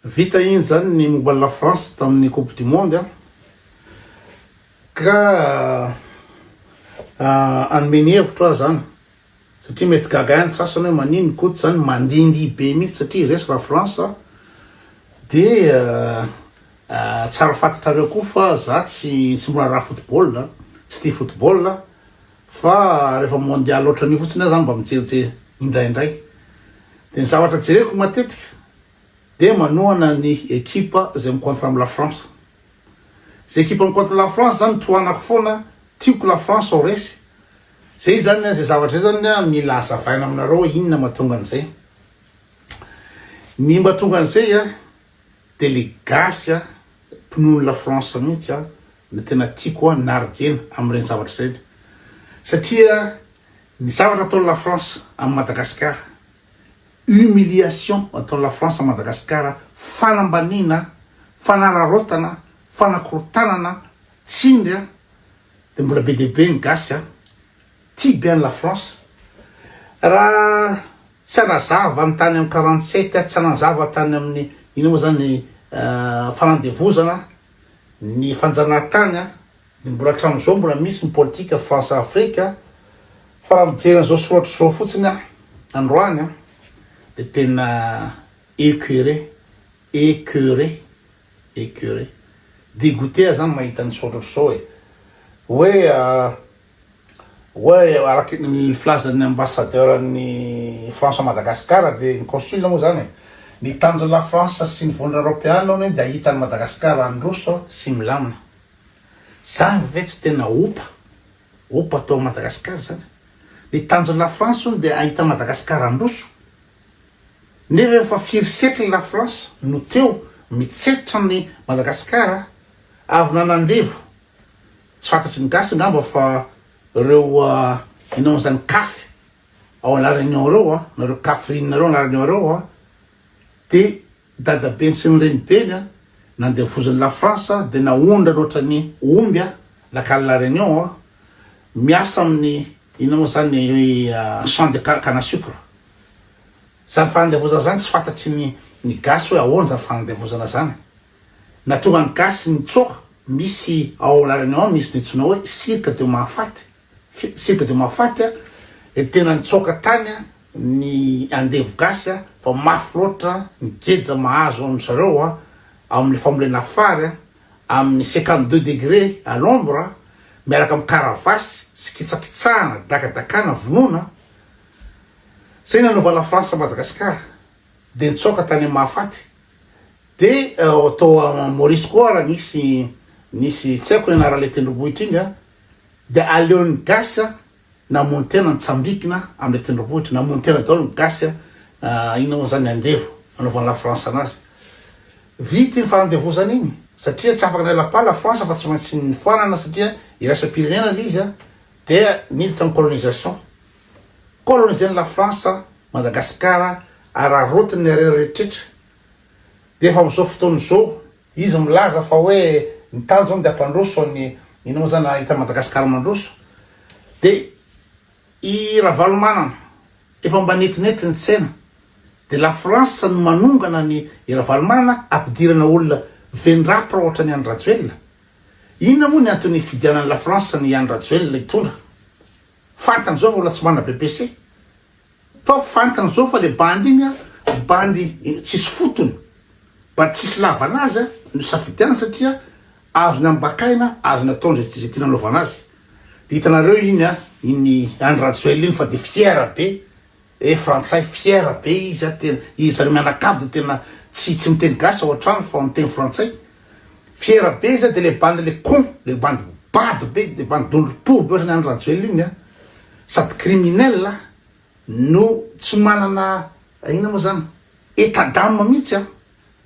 Vita iny zany ny momba an'i la France tamin'ny coupe du monde an, ka hanome ny hevitro aho zany satria mety gaga ihany ny sasany hoe manino Koto zany mandindihy be mihitsy satria resy la France de tsara fantatrareo koa fa za tsy tsy miraharaha football, tsy tia football fa rehefa mondial ohatran'io fotsiny aho zany mba mijerijery indraindray de ny zavatra jereko matetika dia manohana ny ekipa izay mi-contre am la France. Izay ekipa mi-contre la France zany tohanako foana, tiako la France ho resy. Zay zany an, zay zavatra zay zany an mila hazavaina aminareo hoe inona mahatonga an'izay. Ny mahatonga an'izay an dia le gasy an, mpinono la France mihitsy an no tena tiako an nargena amin'ireny zavatra ireny. Satria ny zavatra ataon'i la France amin'i Madagasikara, Humiliation ataon'i la France à Madagascar, fanambaniana, fanararaotana, fanakorontanana, tsindry a, dia mbola be dia be ny gasy a, tia be an'i la France. Raha tsy hanazava ny tany amin'ny 47 a, tsy hanazava tany amin'ny inona moa zany fanandevozana, ny fanjanahantany a, Dia mbola hatramin'izao mbola misy ny politika France Afrique fa raha mijery an'izao soratra izao fotsiny aho androany an dia tena écoeuré, écoeuré, écoeuré, dégoûté aho zany mahita ny soratra izao e, hoe hoe araka ny filazan'ny ambassadeur ny France à Madagascar dia ny consul moa zany e, ny tanjon'i la France sy ny vondrona eropeana hono dia hahita an'i Madagascar handroso sy milamina. Zany ve tsy tena opa? Opa atao à Madagascar zany. Ny tanjon'i la France hono dia ahita Madagascar handroso. Nefa efa firy siècle la France no teo mitsetra an'i Madagascar avy nanandevo. Tsy fantatry ny gasy angamba fa reo inona moa zany caf ao la Réunion reo a, nareo cafrine reo la Réunion reo a, dia Dadabeny sy ny renibeny a, nandevoziny la France dia naondrany ohatran'ny omby a, nakany la Réunion a, miasa amin'ny inona moa zany champ de canne à sucre. Zany fanandevozana zany tsy fantatry ny ny gasy hoe ahoana zany fanandevozana zany. Nahatonga ny gasy nitsoaka, misy ao la Réunion ao misy ny antsoina hoe cirque de Mahafaty, cirque de Mahafaty a, dia tena nitsoaka tany a, ny andevo gasy a fa mafy loatra ny geja mahazo an zareo a amin'ny fambolena fary a amin'ny 52 degré à l'ombre a miaraka amin'ny karavasy sy kitsakitsahana dakadakana vonoina zay nanaova la France Madagascar de nitsoaka tany amin'ny mahafaty de tao Maurice koa raha nisy nisy tsy haiko ny anaran'ilay tendrombohitra iny a de aleon'ny gasy a Namono tena nitsambikina amin'ilay tendrombohitra, namono tena daholo ny gasy a, inona moa zany andevo nanaovan'i la France anazy. Vita iny fanandevozana iny satria tsy afaka niala pas la France fa tsy maintsy nifoanana satria iraisam-pirenena ilay izy a, dia niditra ny colonisation. Coloniser-n'i la France Madagasikara araraotiny ny harena rehetrretra. Dia efa amin'izao fotoana izao Izy milaza fa hoe ny tanjony dia hampandroso ny inona moa zany hahita Madagascar mandroso de i Ravalomanana efa mba netinety ny tsena de la France no manongana ny i Ravalomanana ampidirana olona vendrapra ohatran'i Andry Rajoelina inona moa ny antony hifidianan'i la France ny Andry Rajoelina hitondra fantany zao fa olona tsy manana BEPC Fa fantany zao fa le bandy iny a bandy tsisy fotony, bandy tsisy ilavana azy a no safidianany satria azony ambakaina, azony atao zay zay tiany anaovana azy. De hitanareo iny a, iny Andry Rajoelina iny fa de fier be, eh frantsay fier be izy a, tena izy zareo mianakavy de tena tsy tsy miteny gasy ao an-trano fa miteny frantsay, fier be izy a, de le bandy le con, le bandy bado be, le bandy dondrom-po be ohatran'i Andry Rajoelina iny a, sady criminel no tsy manana inona moa zany état d'âme mihitsy an,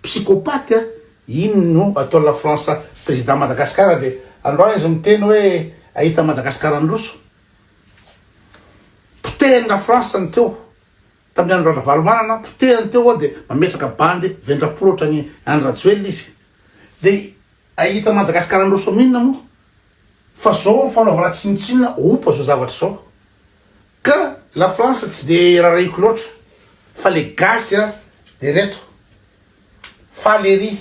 psychopathe an, iny no ataon'i la France président Madagascar de androany izy miteny hoe ahita Madagascar handroso, potehin'i la France ny teo tamin'ny andro Ravalomanana, potehiny teo de mametraka bandy vendrapolo ohatran'i Andry Rajoelina izy de ahita Madagascar handroso amin'inona moa? Fa zao fanaovana tsinontsinona opa zao zavatra zao ka la France tsy de rarahiko loatra fa le gasy a de reto. Faly ery,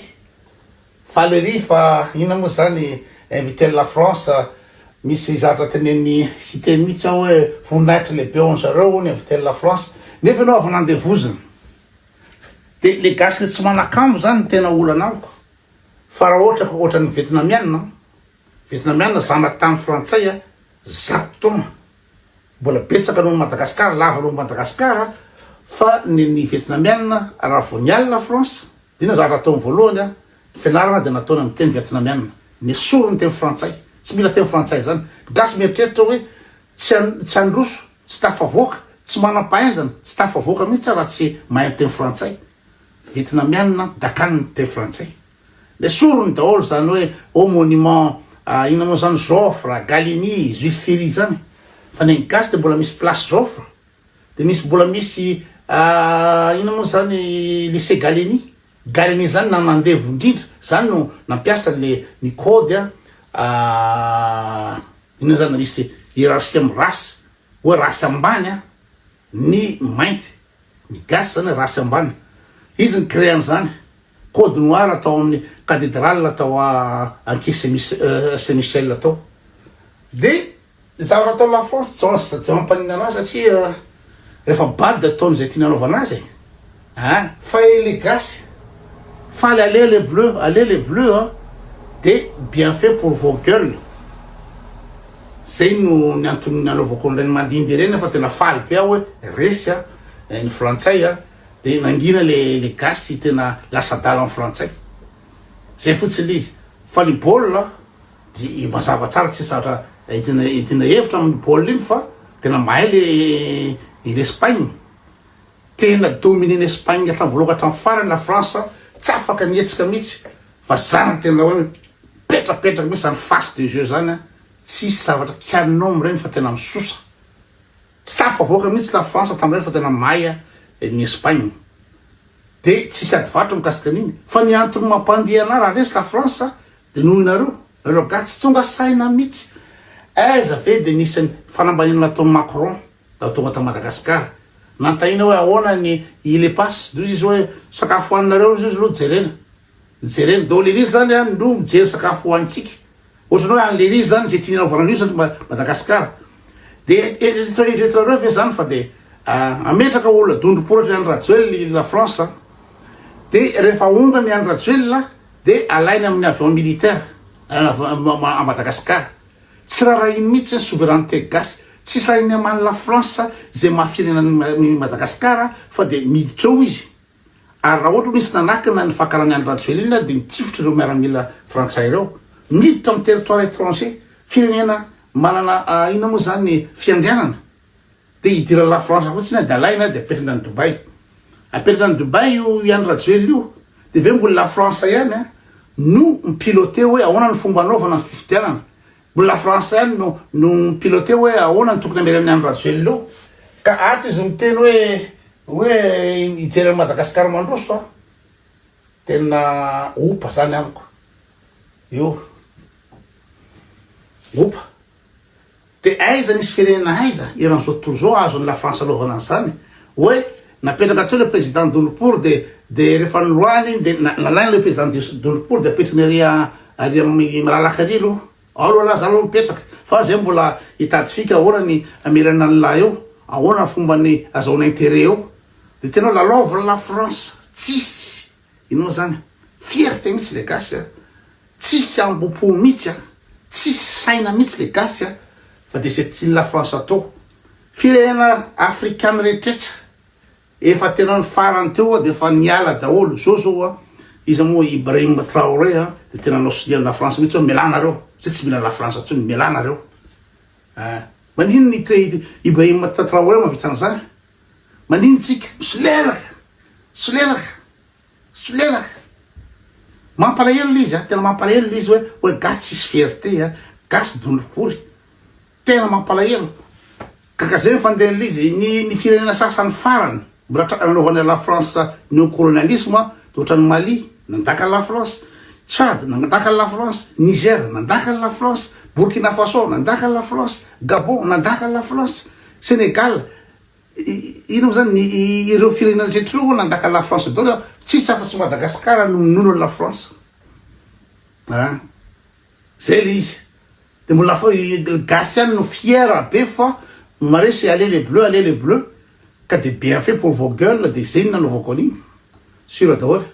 faly ery fa inona moa zany invité la France, misy zavatra tenenin'i Siteny mihitsy ao hoe voninahitra lehibe ho an'zareo hono invité la France, nefa ianao avy nandevozina. De le gasy le tsy manakambo zany no tena olana amiko, fa raha ohatra ka ohatran'ny vietnamiana, vietnamiana zanatany frantsay a, 100 taona. Mbola betsaka noho Madagascar, lava noho Madagascar fa ny ny vietnamiana raha vao niala la France de inona zavatra ataony voalohany a, ny fianarana de nataony amin'ny teny vietnamiana, nesoriny ny teny frantsay, tsy mila teny frantsay zany, ny gasy mieritreritra hoe tsy tsy handroso, tsy tafavoaka, tsy manam-pahaizana, tsy tafavoaka mihitsy aho raha tsy mahay ny teny frantsay, vietnamiana dakany ny teny frantsay. Nesoriny daholo zany hoe au monument inona moa zany Joffre, Gallieni, Jules Ferry zany fa ny an'i gasy de mbola misy place Joffre de misy mbola misy inona moa zany lycée Gallieni, Gallieni zany nanandevo indrindra zany no nampiasa le ny code inona zany misy hiérarchie am race hoe race ambany ny mainty ny gasy zany race ambany izy ni crée an'zany. Code noir tao amin'ny cathédrale tao Ankihy Saint Michel tao. De zavatra ataon'i la France tsy tsy mampaninona anazy satria rehefa bado de ataony izay tiany anaovana azy e. An! Fa le gasy faly allez les bleus, allez les bleus an! De bien fait pour vos gueules. Zay no ny antony nanaovako an'ireny mandindy ireny fa tena faly be aho hoe resy an ny frantsay an! De nangina le le gasy tena lasa adala am frantsay. Zay fotsiny le izy. Fa ny baolina de mazava tsara tsisy zavatra entina entina hevitra amin'ny baolina iny fa tena mahay le i l'Espagne. Tena dominer n'Espagne hatramin'ny voalohany ka hatramin'ny farany la France tsy afaka nihetsika mihitsy fa zany tena hoe mipetrapetraka mihitsy zany phase de jeu zany an, tsisy zavatra kianinao amin'ireny fa tena misosa. Tsy tafavoaka mihitsy la France tamin'ireny fa tena mahay ny Espagne. Dia tsisy ady varotra mikasika an'iny. Fa ny antony mampandeha anah raha resy la France dia noho ianareo. Nareo gasy tsy tonga saina mihitsy. Aiza ve dia nisy ny fanambaniana nataon'i Macron tao tonga tao Madagascar. Nanontaniana hoe ahoana ny île Eparses. Dia hoy izy hoe sakafo hohaninareo hoy izy aloha jerena. Jerena. Donc le izy zany no mijery sakafo hohanintsika. Ohatran'ny hoe any lery zany izay tiany anaovana an'io zany Madagascar. De eritreretinareo ve zany fa de ametraka olona dondrom-poratra i Andry Rajoelina i la France a. De rehefa aongany i Andry Rajoelina de alainy amin'ny avion militaire à Madagascar. Tsy rarahiny mihitsy ny souveraineté gasy. Tsy sahiny hamaly la France izay maha firenena an'i Madagascar fa de miditra eo izy. Ary raha ohatra nisy nanakana ny fakaran'i Andry Rajoelina dia nitifitra ireo miaramila frantsay ireo. Niditra amin'ny territoire étranger, firenena manana inona moa izany fiandrianana, dia hidiran'i la France fotsiny dia alaina dia apetraka any Dubaï. Apetraka any Dubaï io i Andry Rajoelina io, dia avy eo mbola la France ihany no mi-piloter hoe ahoana ny fomba anaovana ny fifidianana. Mbola la France ihany no no mi-piloter hoe ahoana no tokony hamerenan'i Andry Rajoelina eo. Ka ato izy miteny hoe hoe hijery an'i Madagascar mandroso an. Tena opa zany amiko io. Opa. De aiza nisy firenena aiza eran'izao tontolo izao azon'i la France anaovana an'izany? Hoe napetraka teo le président Dondropory de de rehefa noroahiny iny de nalainy le président Dondropory de apetrany ary ary amin'ny malalaka ary aloha. Ao aloha lah za aloha mipetraka fa zay mbola hitady fika ahoana ny hamerana an'lah eo, ahoana ny fomba ny azahoana intérêt eo. De tena hoe lalaoviny la France tsisy inona zany, fierté mihitsy le gasy a. Tsisy ambom-po mitsy a! Tsisy saina mitsy le gasy a! Fa de ze tian'i la France atao. Firenena afrikana rehetretra efa tena ny farany teo de efa niala daholo. Zao zao a, iza moa Ibrahim Traoré a, de tena nanao sonia la France mitsy hoe mialà nareo, zay tsy mila la France tsony, mialà nareo. Ein, maninona i Ibrahim Traoré mahavita an'izany? Maninona tsika? Misolelaka! Misolelaka! Solelaka. Mampalahelo le izy a, tena mampalahelo le izy hoe hoe gasy tsisy fierté a, gasy dondropory. Tena mampalahelo. Ka zay ny fandehan'le izy, ny ny firenena sasany farany mbola tra- nanaovan'i la France néocolonialisme de ohatran'i Mali, nandaka an'i la France, Tchad nandaka an'i la France, Niger nandaka an'i la France, Burkina Faso nandaka an'i la France, Gabon nandaka an'i la France, Sénégal. Ino moa zany ny ireo firenena rehetra ireo nandaka la France daholo, tsisy afa-tsy Madagascar no minono an'i la France. Ah. Zay le izy. De mbola fa gasy ihany no fier be fa maresy, allez les bleus, allez les bleus, ka de bien fait pour vos gueules. De zay no nanaovako an'iny. Sûr daholo.